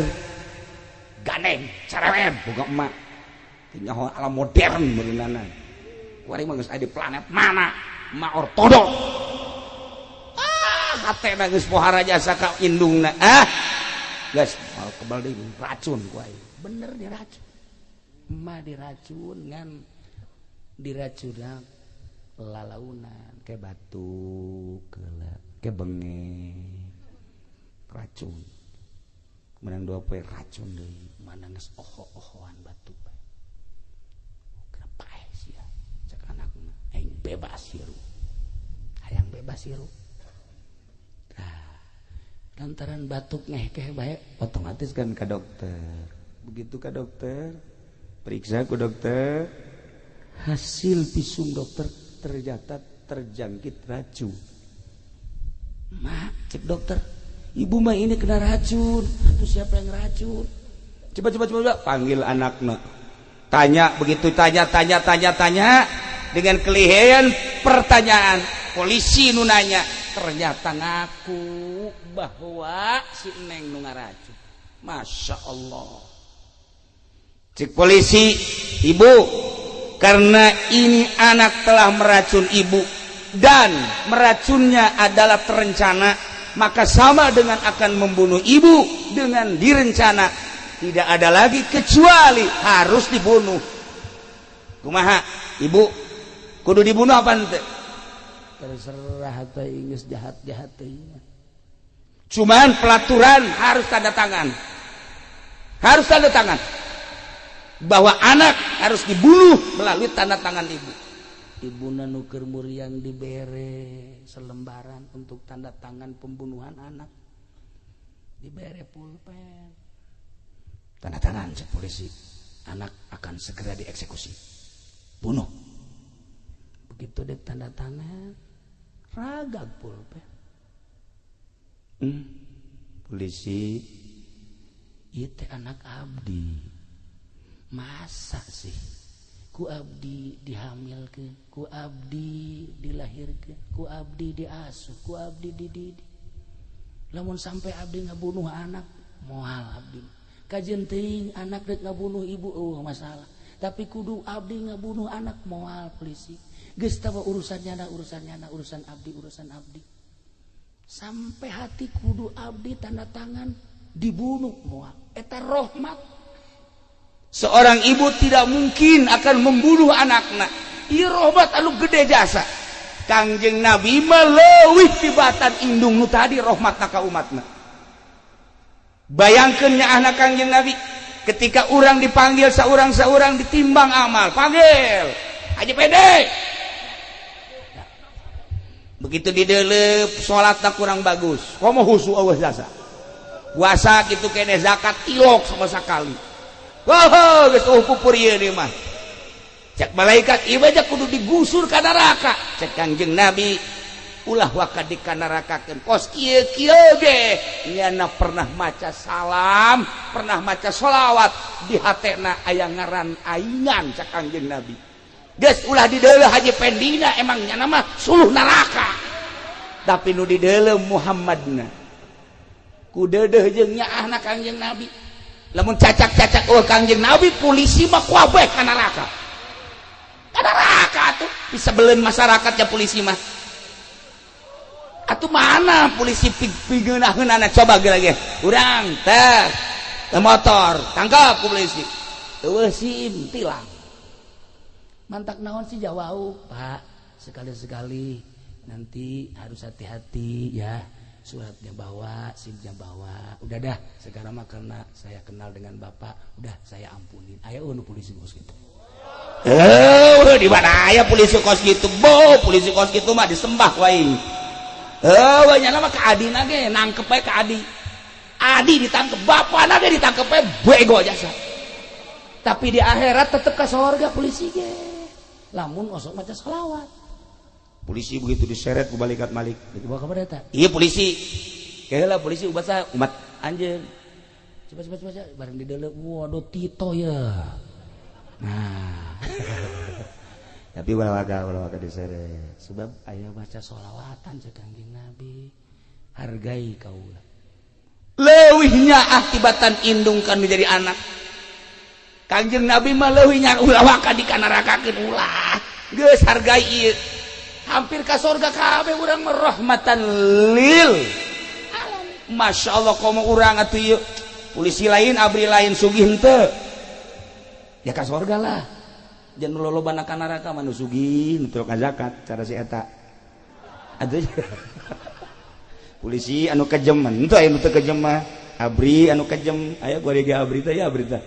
Speaker 1: Gandeng, cerewet boga emak. Teu nyaho alam modern meureunana. Kuari mah geus aya di planet mana? Emak ortodok. Ah, hatena geus pohara jasa ka indungna. Ah. Geus mal kebal deui racun ku aing.
Speaker 2: Bener diracun. Emak diracun ngan diracunna lalaunan
Speaker 1: ke batuk ke bengek racun. Menang dua poe racun deui.
Speaker 2: Mana geus oho-ohoan batuk bae. Kenapa sia? Cek anakna aing bebas hirup. Hayang bebas hirup. Tah, lantaran batuk ngehkeh bae
Speaker 1: otomatis kan ke dokter. Begitu ke dokter, periksa ke dokter, hasil visum dokter ternyata terjangkit racun.
Speaker 2: Mak, cek dokter, ibu mah ini kena racun. Itu siapa yang racun?
Speaker 1: Coba coba coba panggil anaknya. Tanya begitu tanya tanya tanya tanya dengan kelihayan pertanyaan polisi nu nanya ternyata ngaku
Speaker 2: bahwa si neng nu ngaracun. Masya Allah.
Speaker 1: Cek polisi, ibu, karena ini anak telah meracun ibu dan meracunnya adalah terencana, maka sama dengan akan membunuh ibu dengan direncana. Tidak ada lagi kecuali harus dibunuh. Kumaha, ibu? Kudu dibunuh apa ente?
Speaker 2: Terserah teh geus jahat-jahat teh.
Speaker 1: Cuman pelaturan harus tanda tangan. Harus tanda tangan. Bahwa anak harus dibunuh melalui tanda tangan ibu.
Speaker 2: Ibuna nu keur muriang dibere selembaran untuk tanda tangan pembunuhan anak. Dibere pulpen.
Speaker 1: Tanda tangan cek polisi.
Speaker 2: Anak akan segera dieksekusi. Bunuh. Begitu dek tanda tangan, ragag pulpen.
Speaker 1: Polisi,
Speaker 2: ieu teh anak abdi. Masa sih ku abdi dihamilkeun, ku abdi dilahirkeun, ku abdi diasuh, ku abdi dididik. Lamun sampai abdi ngabunuh anak, moal abdi. Kajeun teuing anak rek ngabunuh ibu, oh masalah. Tapi kudu abdi ngabunuh anak, moal polisi. Geus tawa urusan nyana, urusan nyana, urusan abdi, urusan abdi. Sampai hati kudu abdi tanda tangan dibunuh moal. Eta rahmat.
Speaker 1: Seorang ibu tidak mungkin akan membunuh anakna. Ieu rahmat anu gede jasa. Kangjeng Nabi mah leuwih tibatan indung nu tadi rahmatna ka umatna. Bayangkeun nyaahna Kangjeng Nabi ketika urang dipanggil saurang-saurang ditimbang amal, panggil Haji Pede. Begitu didelep salatna kurang bagus. Komo husu eueuh jasa. Puasa kitu keneh zakat tilok sama sakali. Wah, geus eueuh pupur ieu ieu mah. Cek malaikat ieu aja kudu digusur ka neraka. Cek Kangjeng Nabi ulah waka dikanarakakeun. Kos kieu kieu ge nyana pernah maca salam, pernah maca sholawat di hatena aya ngaran aingan cek Kangjeng Nabi. Geus ulah dideuleuh Haji Pendina emang nyana mah suluh neraka. Tapi nu dideuleuh Muhammadna. Ku deudeuh jeung nyaahna Kangjeng Nabi. Lamun cacak-cacak eueuh Kangjeng Nabi polisi mah kabeh ka neraka. Neraka atuh bisa belen masyarakat ya polisi mah. Atuh mana polisi pigeunahkeunana coba ge lagi. Urang teh motor tangkap ku polisi. Eueuh SIM tilang.
Speaker 2: Mantak naon sih jawau, Pak. Sekali-sekali nanti harus hati-hati ya. Suratnya bawa, SIM-nya bawa. Udah dah, sekarang mah karena saya kenal dengan Bapak, udah saya ampunin. Ayo nu polisi kos gitu.
Speaker 1: Di mana aya polisi kos gitu? Bo, polisi kos gitu mah disembah wae. Heuh, nya mah ka adina ge nangkep bae ka adi. Adi ditangkep, bapana ge ditangkep bae bego jasa.
Speaker 2: Tapi di akhirat tetep ka sorga polisi ge. Lamun osok maca selawat.
Speaker 1: Polisi begitu diseret ku malaikat Malik.
Speaker 2: Dibawa ka mana eta?
Speaker 1: Iya polisi. Keheula polisi ubat saha? Umat anjeun.
Speaker 2: Coba coba coba bareng di deuleu. Waduh Tito ya. Nah.
Speaker 1: Tapi ulah waka diseret.
Speaker 2: Sebab aya baca sholawatan cek Kangjeng Nabi. Hargai kaula.
Speaker 1: Leuwihnya akibatan indung kan menjadi anak. Kangjeng Nabi mah leuwihnya ulah waka dikanarakakeun ulah. Geus hargai ieu.
Speaker 2: Hampir ka sorga kabeh urang mah
Speaker 1: rahmatan lil alamin. Masya Allah komo urang atuh ieu. Polisi lain abri lain sugih henteu. Ya ka sorga lah. Jangan lolobana ka neraka mah nu sugih nu teu zakat cara si eta. Atuh polisi anu kejem henteu aya nu teu kejem mah. Abri anu kejem aya gua ge abri teh ya abri teh.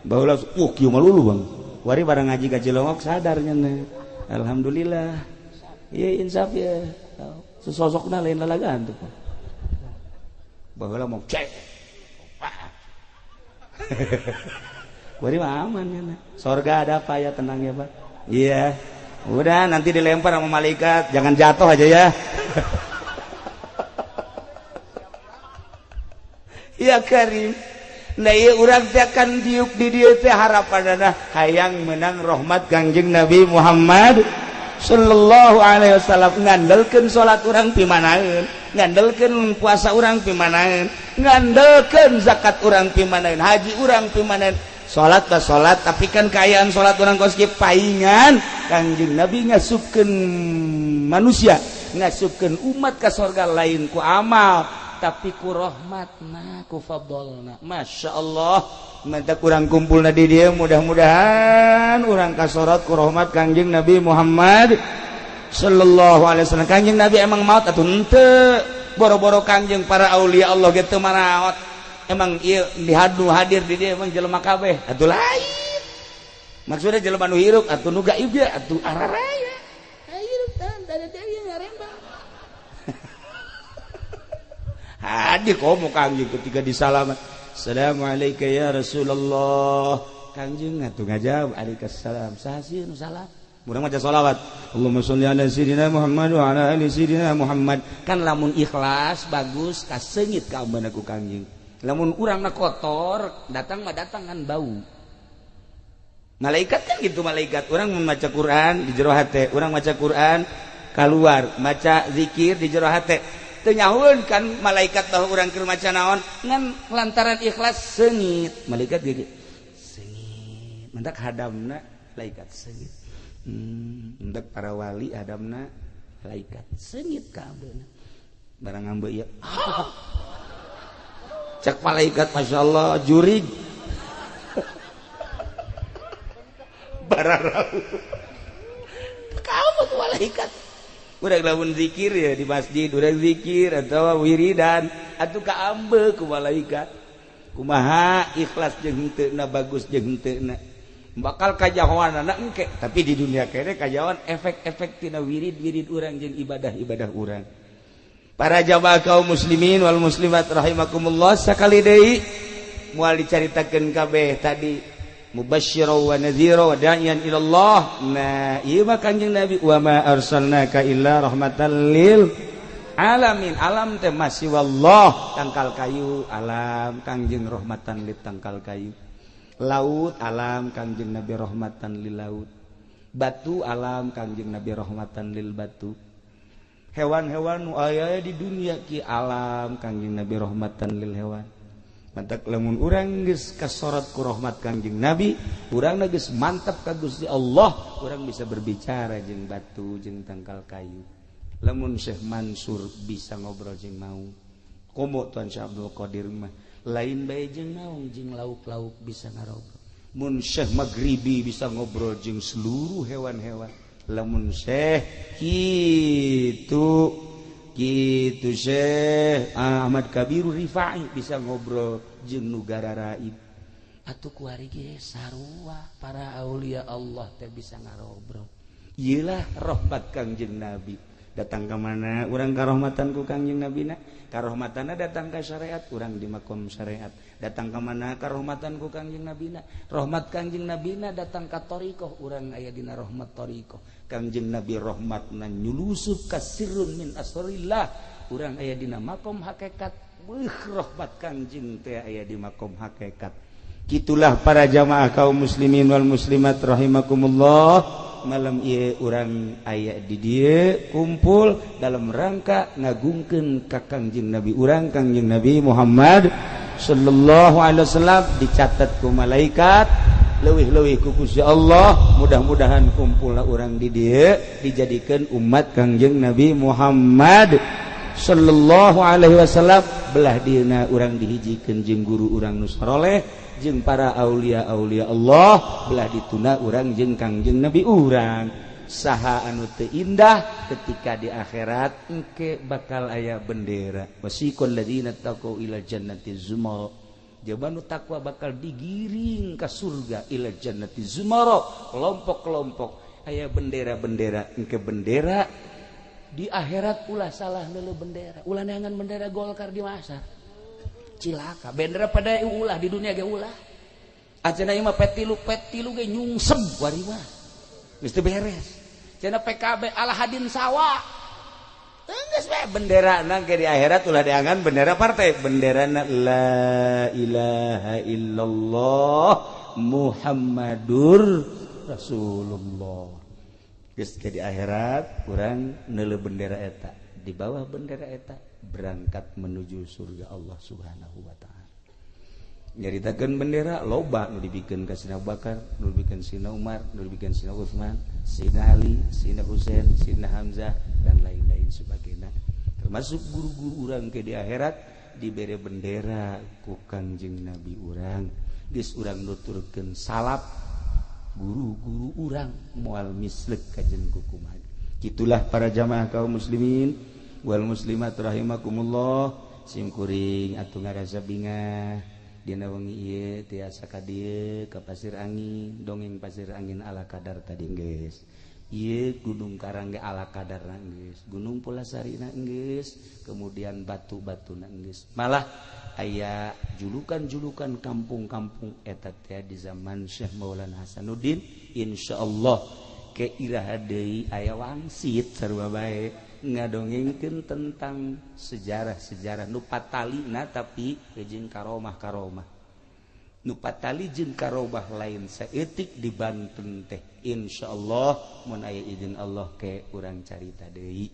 Speaker 1: Baheula kieu mah lulu Bang. Wari barang ngaji ka Cilongok sadar nya. Alhamdulillah. Iya insaf ya. Sesosokna lain lalagaan tuh. Baheula mau cek. Kuari mah aman ya. Sorga ada apa ya, tenang ya Pak. Iya. Udah nanti dilempar sama malaikat, jangan jatuh aja ya. Ya Karim. Nah ieu urang teh akan diuk di dieu teh harapanana hayang menang rahmat Kangjeng Nabi Muhammad sallallahu alaihi wasallam. Ngandelkeun salat urang pimanaeun, ngandelkeun puasa urang pimanaeun, ngandelkeun zakat urang pimanaeun, haji urang pimanaeun. Salat bah salat, tapi kan kaayaan salat urang kos kieu paingan. Kangjeng Nabi ngasupkeun manusia, ngasupkeun umat ka sorga lain ku amal,
Speaker 2: tapi ku rahmatna, ku fadlna.
Speaker 1: Masya Allah, mantap urang kumpulna di dieu, mudah-mudahan urang kasorot ku rahmat Kangjeng Nabi Muhammad sallallahu alaihi wasallam. Kangjeng Nabi emang maut atuh henteu? Boro-boro Kangjeng para aulia Allah ge teu maraot. Emang ieu dihadu hadir di dieu emang jelema kabeh atuh lain. Maksudnya jelema nu hirup atuh nu gaib ge atuh araraya.
Speaker 2: Hirup tan da deui ngarembang.
Speaker 1: Hadir komo Kangjeng ketika disalaman. Assalamualaikum ya Rasulullah. Kangjeng atuh ngajawab alaikumsalam. Saha sieun nu salam? Urang maca sholawat. Allahumma sholli ala sayyidina Muhammad wa ala ali sayyidina Muhammad. Kan lamun ikhlas bagus kaseungit ka ambeuna ku Kangjeng. Lamun urangna kotor, datang mah datang kan bau. Malaikat kan gitu malaikat. Urang membaca Quran di jero hate, urang maca Quran keluar, maca zikir di jero hate. Teu nyahueun kan malaikat bahwa urang keur maca naon, ngan lantaran ikhlas seungit. Malaikat ge seungit. Mendak hadamna malaikat seungit. Mendak para wali hadamna malaikat seungit ka abeuna. Barang ngambeu ieu. Cek malaikat Masya Allah jurig. Bararau. Kamu tuh malaikat. Udah lamun zikir ya di masjid, udah zikir atau wiridan atau kaambe ku malaikat. Kumaha ikhlas jeung henteu na bagus jeung henteu na. Bakal kajahoanana engke, tapi di dunia kene kajahoan efek-efek tina wirid-wirid urang jeung ibadah-ibadah urang. Para jamaah kaum muslimin wal muslimat rahimakumullah, sakali deui moal dicaritakeun kabeh tadi mubasysyira wa nadhira wa da'iyan ila Allah. Nah, ieu mah Kangjeng Nabi wa ma arsalnaka illa rahmatan lil alamin. Alam teh masih wallah, tangkal kayu alam Kangjeng rahmatan lil tangkal kayu. Laut alam Kangjeng Nabi rahmatan lil laut. Batu alam Kangjeng Nabi rahmatan lil batu. Hewan-hewan nu aya di dunia ki alam Kangjeng Nabi rahmatan lil hewan. Mantak lamun urang geus kasorot ku rahmat Kangjeng Nabi, urang geus mantap ka Gusti Allah, urang bisa berbicara jeung batu jeung tangkal kayu. Lamun Syekh Mansur bisa ngobrol jeung maung, komo Tuan Syekh Abdul Qadir mah lain bae jeung maung jeung lauk-lauk bisa ngarobrol. Mun Syekh Maghribi bisa ngobrol jeung seluruh hewan-hewan. Lamun Syekh kitu gitu Syekh Ahmad Kabiru Rifai bisa ngobrol jeung nu gararaib.
Speaker 2: Atuh kuari ge sarua para aulia Allah teh bisa ngarobrol.
Speaker 1: Ieulah rahmat Kangjeng Nabi. Datang ka mana urang karohmatan ku Kangjeng Nabina? Karohmatanna datang ka syariat, urang di makom syariat. Datang ka mana karohmatan ku Kangjeng Nabina? Rahmat Kangjeng Nabina datang ka thariqah, urang aya dina rahmat thariqah. Kangjeng Nabi rahmatna nyulusup ka sirrun min asrillah, urang aya dina makom hakikat. Beuh rahmat Kangjeng teh aya di makom hakikat. Gitulah para jamaah kaum muslimin wal muslimat rahimakumullah. Malam ieu urang aya di dieu kumpul dalam rangka ngagungkeun ka Kangjeng Nabi urang, Kangjeng Nabi Muhammad sallallahu alaihi wasallam, dicatat ku malaikat leuwih-leuwih ku Gusti Allah. Mudah-mudahan kumpulna urang di dieu dijadikeun umat Kangjeng Nabi Muhammad sallallahu alaihi wasallam. Belah dieuna urang dihijikeun jeung guru urang nu saroleh jeung para aulia-aulia Allah, belah dituna urang jeung Kangjeng Nabi urang. Saha anu teu indah ketika di akhirat engke bakal aya bendera wasiqal ladzina taqau ila jannati zumar. Jaba nu takwa bakal digiring ka surga ila jannati zumar, kelompok-kelompok aya bendera-bendera. Engke bendera di akhirat ulah salah neuleuh bendera, ulah neangan bendera Golkar di masa cilaka. Bendera pada ulah di dunia ge ulah. Acenah ieu mah P3 ge nyungsep wari mah. Geus teu beres. Cenah PKB ala hadin sawa. Geus bae benderana ge di akhirat ulah diangan bendera partai, benderana la ilaha illallah Muhammadur Rasulullah. Geus ke di akhirat urang neuleuh bendera eta, di bawah bendera eta berangkat menuju surga Allah Subhanahu wa taala. Nyaritakeun bendera loba nu dibikeun ka Sina Bakar, nu dibikeun Sina Umar, nu dibikeun Sina Utsman, Sina Ali, Sina Husain, Sina Hamzah dan lain-lain sebagainya. Termasuk guru-guru urang ke di akhirat dibere bendera ku Kangjeng Nabi urang. Geus urang nuturkeun salap guru-guru urang moal mislek kajen kukumaha. Kitulah para jamaah kaum muslimin wal muslimat rahimakumullah. Simkuring atuh ngarasa bingah dina wengi ieu tiasa ka dieu ka Pasir Angin, dongeng Pasir Angin ala kadar tadi geus. Ieu Gunung Karang ge ala kadarna geus, Gunung Pulasarina geus, kemudian batu-batuna geus. Malah aya julukan-julukan kampung-kampung eta teh di zaman Syekh Maulana Hasanuddin. Insyaallah ke iraha deui aya wangsit sarua bae ngadongengkeun tentang sejarah-sejarah nu patalina tapi jeung karomah-karomah. Nu patali jeung karomah lain saeutik di Banten teh. Insyaallah mun aya izin Allah ke urang carita deui.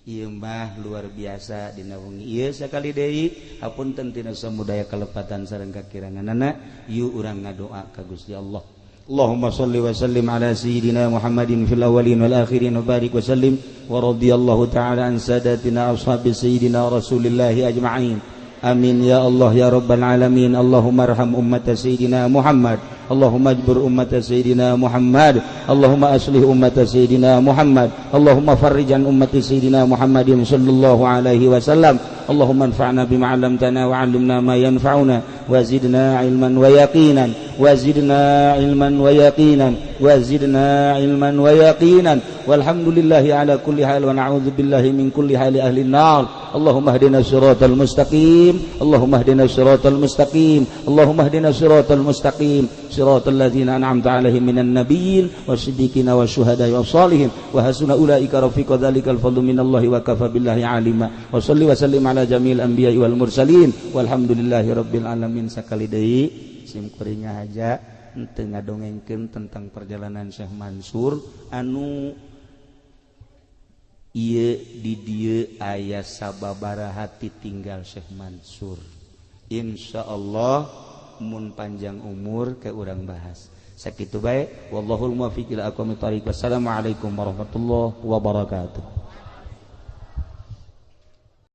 Speaker 1: Ieu mah luar biasa dina wengi ieu sakali deui. Hapunten tina samudaya kalepatan sareng kakiranganana. Yuk urang ngadoa ka Gusti Allah. Allahumma salli wa sallim ala sayyidina Muhammadin fil awwalin wal akhirin wa barik wa sallim wa radiyallahu ta'ala an sadatina ashabi sayyidina Rasulillahi ajma'in. Amin ya Allah ya rabbal alamin. Allahumma arham ummata sayyidina Muhammad. Allahumma ajbur ummata sayyidina Muhammad. Allahumma aslih ummata sayyidina Muhammad. Allahumma farrij an ummati sayyidina Muhammadin sallallahu alaihi wasallam. Allahumma anfa'na bima 'allamtana wa 'allimna ma yanfa'una wa zidna 'ilman wa yaqinan wa zidna 'ilman wa yaqinan wa zidna 'ilman wa yaqinan. Walhamdulillahi ala kulli hal wa na'udzu billahi min kulli hali ahli an-nar. Allahumma ihdina siratal mustaqim. Allahumma ihdina siratal mustaqim. Allahumma ihdina siratal mustaqim. Siratal ladzina an'amta 'alaihim minan nabiyyin wasiddiqina wasyuhada'i wassalihin wa hasuna ulaika rafiqa. Dzalikal fadlu minallahi wa kafa billahi 'alima. Wa shalli wa sallim 'ala jamil anbiya'i wal mursalin walhamdulillahi rabbil alamin. Sakali deui sim kuring aja henteu ngadongengkeun tentang perjalanan Syekh Mansur anu ieu di dieu aya sababaraha tinggal Syekh Mansur. Insyaallah mun panjang umur ke urang bahas. Sakitu bae, wallahul muwaffiq ila aqwamit thariq. Wassalamualaikum warahmatullahi wabarakatuh.